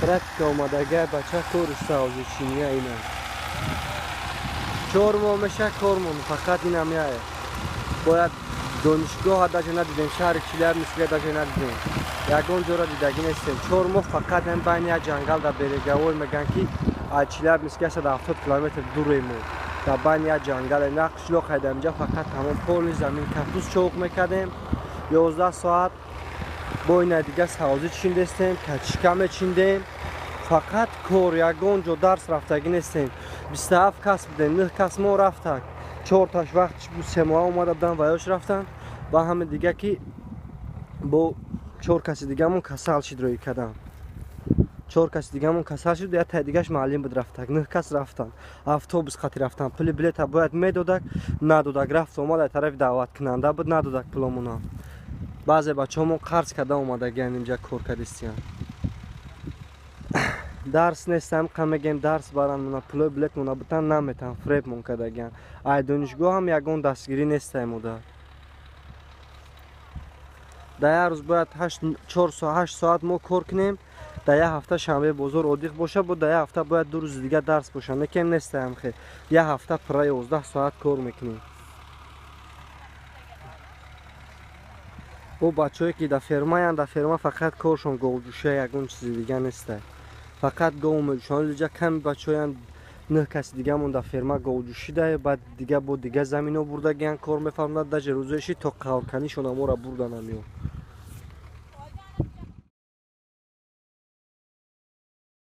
Практика омадага бача кори савзи чиния ина. 4 моҳ меша кормон, фақат инам яе. Бояд донишгоҳ даже надидем, шаҳри Челябинск даже надидем. Ягон ҷора дидагӣ нестем. 4 моҳ фақат ҳам байни як ҷангал дар Береговой меган ки аз Челябинск 170 километр дурем. Дар байни як ҷангал на қишлоқ ҳайдам инҷа фақат тамом поли замин капус чоқ мекардем. 11 соат бо ина дига савзӣ чиндестем, качка мечиндем. Фақат кор, ягон ҷо дарс рафтагӣ нестем. 27 кас будем, 9 кас мо рафтак. 4 таш вақт 3 моҳ омада будан ва ёш рафтан ва ҳама дига ки бо 4 каси дигамон касал шид рӯй кардам. 4 каси дигамон касал шид, як тай дигаш муаллим буд рафтак. 9 кас рафтан. Автобус қати рафтан. Пули билета бояд медодак, надодак. Рафт омад аз тарафи даъваткунанда буд, надодак пуломона. Баъзе бачаҳомон қарз карда омадагиян инҷа кор кардистиян. Дарс нестам, қа мегем дарс баран мона пулои билет мона бутан наметан, фребмон кардагиян. Ай донишгоҳ ҳам ягон дастгирӣ нестай мода. Дар як рӯз бояд 8 соат мо кор кунем, дар як ҳафта шанбе бозор одиқ боша, бо дар як ҳафта бояд 2 рӯзи дига дарс боша. Некем нестаям хе. Як ҳафта пурра 11 соат кор мекунем. Бо бачаҳое ки дар фермаянд, дар ферма фақат коршон говҷӯша, ягон чизи дига нестай. Фақат гов меҷӯшанд. Инҷа ками бачаҳоянд, 9 каси дигамон дар ферма говҷӯшида, баъд дига бо дига замино бурдагиян кор мефармонад, даже рӯзоиши то қаврканишон амора бурдан амиё.